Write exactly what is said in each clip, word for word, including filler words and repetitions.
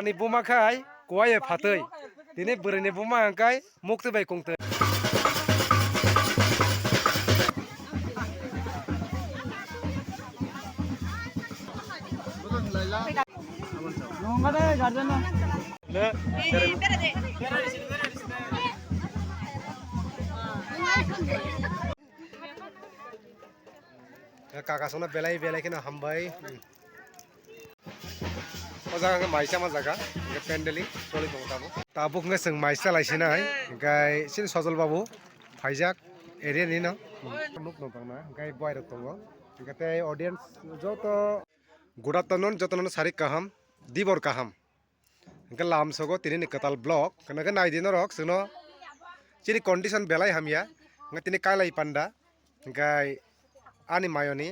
Ani buma khai kuaye phatwi. Tini bwrwini buma hwnkhe muktwi bai kungtwi. Kaka songno belai belai kheno hambai. O jaga khe mai chama jaga, hwnkhe pendeling choli tongo tabuk. Tabuk hwnkhe chwng mai chalai sinai, hwnkhe chini Sojol babu phaijak area ni no. Nuk no tongna, hwnkhe boy rok tongo. Hwnkhe tei audience joto good afternoon, jotono sari kaham, dibor kaham. Hwnkhe lamsogo tinini kwtal vlog, hwnkhe naidi norok chwngno chini condition belai hamya, hwnkhe tini kailai panda. Hwnkhe ani mayoni,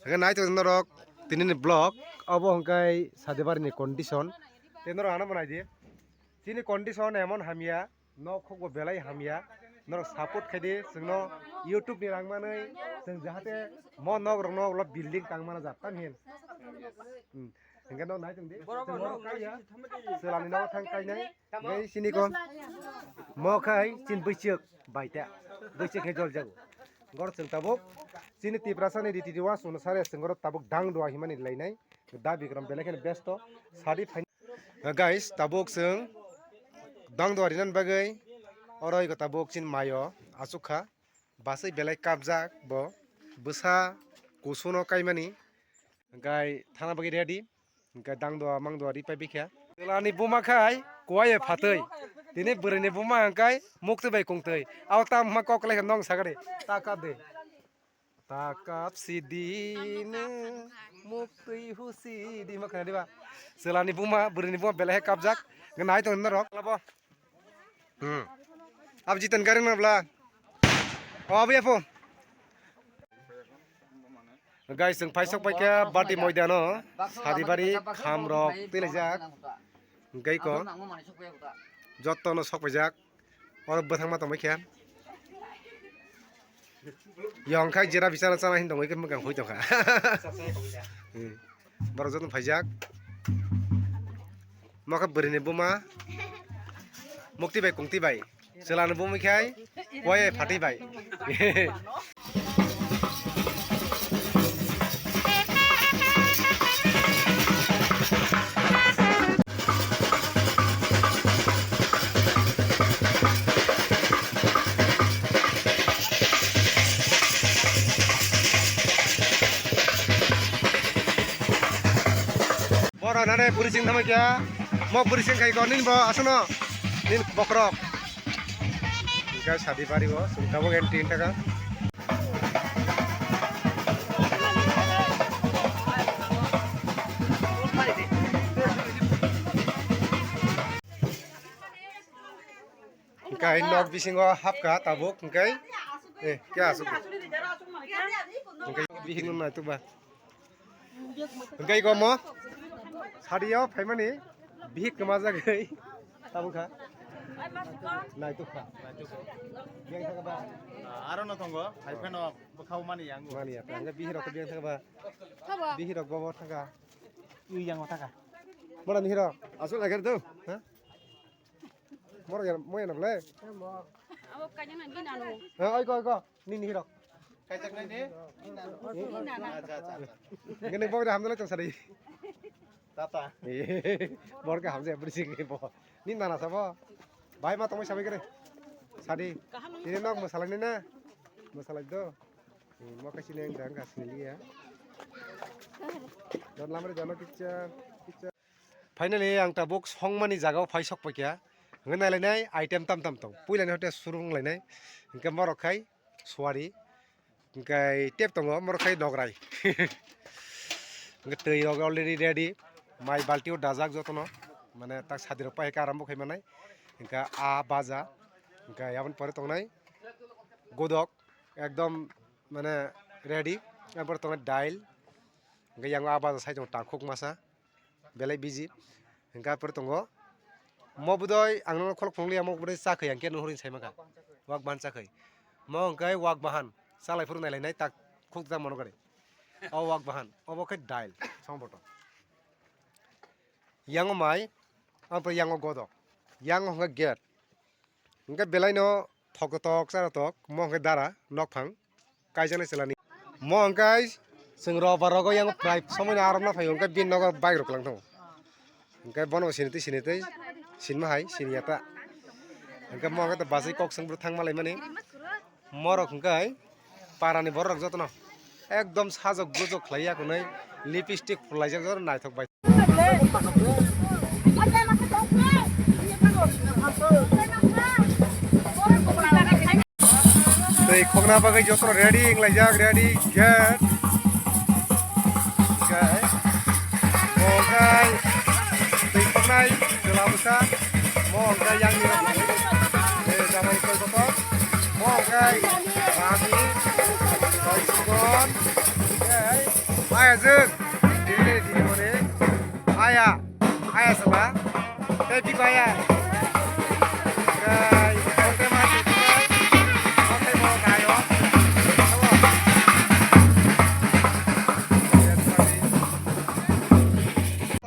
hwnkhe naithotok norok tinini vlog, obo hwnkhe Sadibarini condition. Tei norok ano bo naidi, chini condition emon hamya, nok khokbo belai hamya, norok support khaidi, chwngno YouTube ni rang manwi chwng jahate mo nok rokno ulo building tang mana jak, tam hin. Hmm. Hwnkhe no nai tongdi. Borok no kaiya. Chwlani no thang kainai. Gai sini ko. Mo khai chin bwswk baita. Bwswk khe jol jago. Gor chwng tabuk. Chini Tiprasa ni riti riwaj onusare chwng goro tabuk dang dua himani lainai. Da Bikram belai kheno besto. Sadi phain. Guys, tabuk chwng dang dua rinan bagwi oro iko tabuk chin mayo asuk kha. Basai belai kapjak bo. Bwsa kusuno kaimani. Hwnkhe thana bagwi ready. Hwnkhe dang dua mang dua ri pai bikha. Chwlani buma khai kuaye phatwi. Tini bwrwini buma hwnkhe muktwi bai kungtwi. Abo tamo hwnma kok kwlai khe nong sakari. Ta kap de. Ta kap si di nwng muktwi husi di ma khna diba. Chwlani buma bwrwini buma belai khe kapjak. Hwnkhe nai tong norok. Hmm. Ab jitan gari na bla. O abu apo. Guys, chwng phai sok paikha Bati moidano, Sadibari khamrok twilaijak. Hwnkhe ko jotto no sok paijak. Oro bwthangma tongbai kha. Yong khai jera bichara chana hin tongwi khe mwkang hui tongkha. Hmm. Borok joto phaijak. Mokha bwrwini buma. Mukti bai kungti bai. Chwlani bumi khai. Wai phatwi bai. Bora nane puri sing thamai kya? Mo puri sing khai ko nin bo asono. Nin bokrok. Hingke sadi bari o sung tabok entry taka. Hingke nok bisingo hapka tabuk hingke. Eh, kya asuk. Hingke bihik nung nai tuba. Hingke iko mo. Sadi o phaimani bihik kema jagoi. Tabuk kha. Nai tuk kha. Biyang thaka ba. Aro no tongo. Hai pheno bwkhao mani yang. Mani ya. Hingke bihik rok biyang thaka ba. Bihik rok bobo thaka. Ui yang thaka. Mora ni hiro. Asuk agar tu. Ha? Moro ya, mo ya na ble. Abo kanya na gina no. Ha, oi ko, oi ko. Ni, ni hiro. Kaijaknai ni? Ni nana. Acha, acha, acha. Gini bo hamdala chang sari. Tata. Bor ka hamse beri sing ni bo. Ni nana sabo. Bai ma tongoi sabai kere. Sadi. Ini nok masalah ni na. Masalah do. Mo kasi ni yang dang kasi ni ya. Dan lamar jano kicha, kicha. Finally, ang tabuk songmani jagao phai sok paikha. Hwnkhe nailainai item tam tam tong. Puilani hote surung lainai. Hwnkhe morok khai suari. Hwnkhe tep tongo, morok khai nograi. Hwnkhe twi rok already ready. Mai balti o dajak jotono. Mane tak sadi rok paikha arambo khai manai. Hwnkhe a baja. Hwnkhe aboni pore tongnai godok. Ekdom mane ready. Aboni pore tongnai dail. Hwnkhe yang a baja sai tongo tangkhuk masa. Belai busy. Hingke apor tongo. Mo budoi ang no kholok phunukliya, mo budoi chakhwi ang khe nuhuri sai maka. Wak bahan chakhwi. Mo hingke wak bahan. Chalai phuru nailainai tak khuk jak mono gari. O wak bahan. Obo khe dail. Songboto. Yang o mai. Ang pore yang o godo. Yang o hwnkhe gate. Hwnkhe belai no thok tok chara tok, mo hwnkhe dara nokphang. Kaijana chelani. Mo hwnkhe chwng robar rogo yang prai somoi no arom na phaio, hwnkhe bini nogo bike rok lang tongo. Hwnkhe bono sinitwi sinitwi sinma hai siniya ta. Hwnkhe mo hwnkhe to bachai kok swngbru thangma laimani. Morok hwnkhe parani borok jotono ekdom sajok gujok khlaiya kunui lipstick phurlaijak joto naithok bai. Tei khokna bagwi jotono ready wnglaijak, ready, get. Okai. Tei khoknai, chwla bwsa. Mo hwnkhe yang ni rok. Eh, jamai koi kotor. Mo hwnkhe rani, koi sukon. Eh, aya jwk. Dili, dili mone. Aya. Aya sala. Tei biko aya. Kai, kote ma sukon. Kote mo kayo.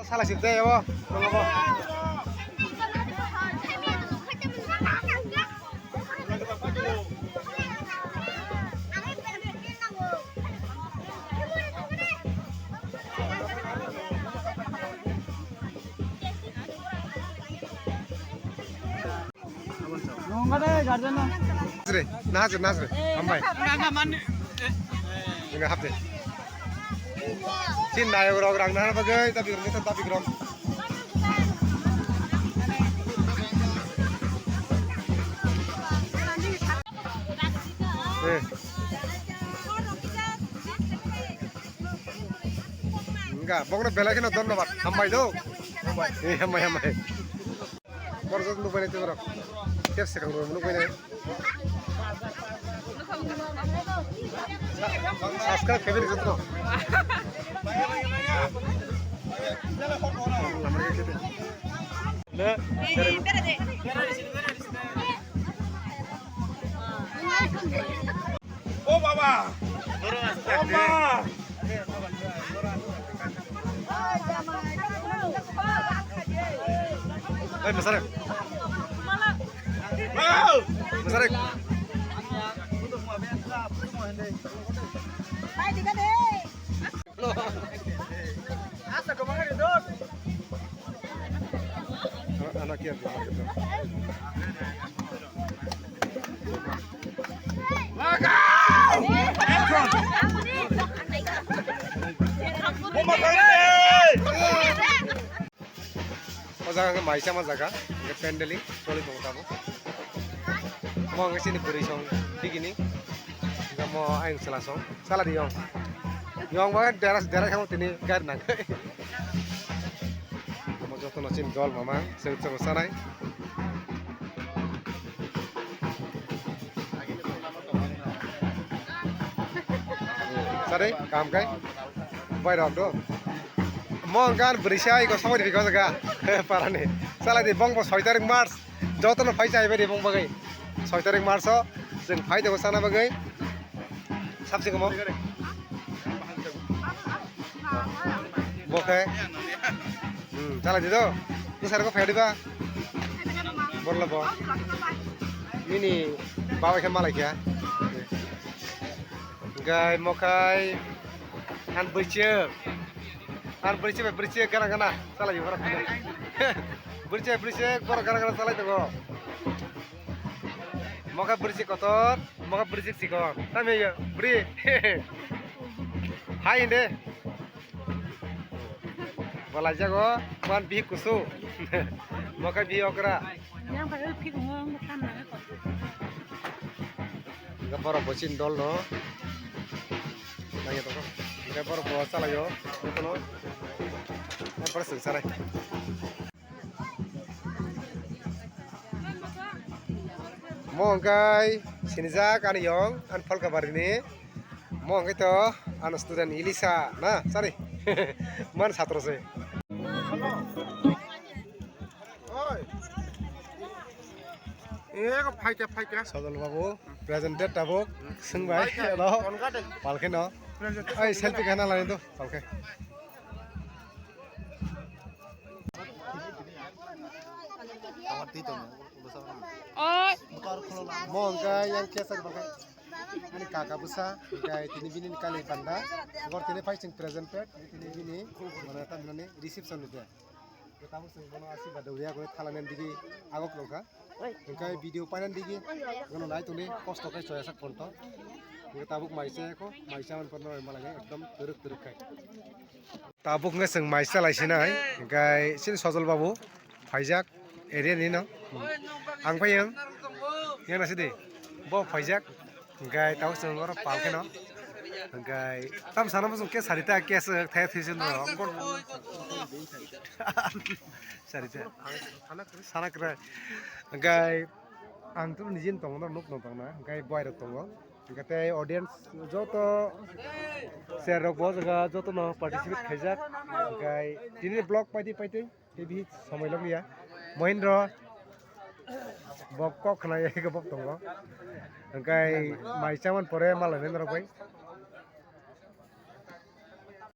Sala sip jai abo. Hazre, na hazre, na hazre. Hambai. Enggak hapde. Sin nayo rok rang na bagwi tapi rok tapi rok. Eh. Enggak, bokno belai kheno dhonnobad. Hambai do. Hambai. Eh, hambai, hambai. Borok joto nukbainai tei borok. Tep swkang rok nukbainai. Subscribe khaibari joto. O baba! O ma! Oi, masarek. Masarek. Anak ya. O jaga khe mai chama jaga, hingke pendeling choli tongo tabuk. Omo hingke chini bwrwi song digini, hingke omo ayang chwla song, chala di yong. Yong ba dera dera khe tini gari nang. Omo jotono chini dol mama, chwng chwng sanai. Sari, kam kai. Bai rok do. Mo gan bwrwi sai ko samani biko jaga. Parani. Chala di bong bo soi tarik March. Jotono phai chai bai di bong bagwi. Soi tarik March o chwng phai de sana bagwi. Sabsi komo. Bo khe. Hmm, chala di do. Ni sar ko phai di ba. Borla bo. Nini babai khe malai khe. Gai mokhai. An bwchwk. An bwchwk bai bwchwk gana gana. Chala di borok. Bwchwk bwchwk borok gana gana chalai tongo. Mokhai bwrwi kotor, mokhai bwrwi sikon. Tamo ya, bwrwi. Hai inde. Bo lai jago, man bi kusu. Mokhai bi okra. Yang bai oi phik mo, mo kan na ko. Ga borok bo chin dol no. Nang ya to. Ga borok bo chala yo. Kono. Apa sing sarai. Mo hwnkhe sinijak ani yong, ani pholka barini. Mo hwnkhe to ano student Elisa na, sorry. Man satro se. Oi. Eko phaikha, phaikha. Sodol babu, presented tabuk, swngbai, hello. Palkhe no. Ai, selfie khana lani do, palkhe. Oi. Mo hwnkhe yang kesa bangkha. Ani kaka bwsa, hwnkhe tini bini kali panda. Gor tini phai chwng present pet, tini bini, mane, tamhinani reception ni de. Tabuk chwng bono asirwad rwya gori thalani digi agok nongkha. Hwnkhe video painani digi, bono nai tongdi, kosto khe choya sak ponto. Hwnkhe tabuk maisa kho, maisa man porno malai ekdom twrwk twrwk khai. Tabuk wngkha chwng maisa lai sinai, hwnkhe chini Sojol babu phaijak area ni no. Ang phai yang, yang nasi di, bo phaijak, hwnkhe tabuk chwng oro pal kheno, hwnkhe tam sana bosong ke sarita ke se thai thai sin no, sarita, sana kra, hwnkhe ang tu nijin tongo no nuk no tongna, hwnkhe boy rok tongo. Hwnkhe tei audience joto share rok bo jaga joto no participate khaijak. Hwnkhe tini vlog paidi paidi tei bihik somoi log ya. Mohindro bo kok khna ya khe bo tongo. Hwnkhe mai chaman pore malai nai norok bai.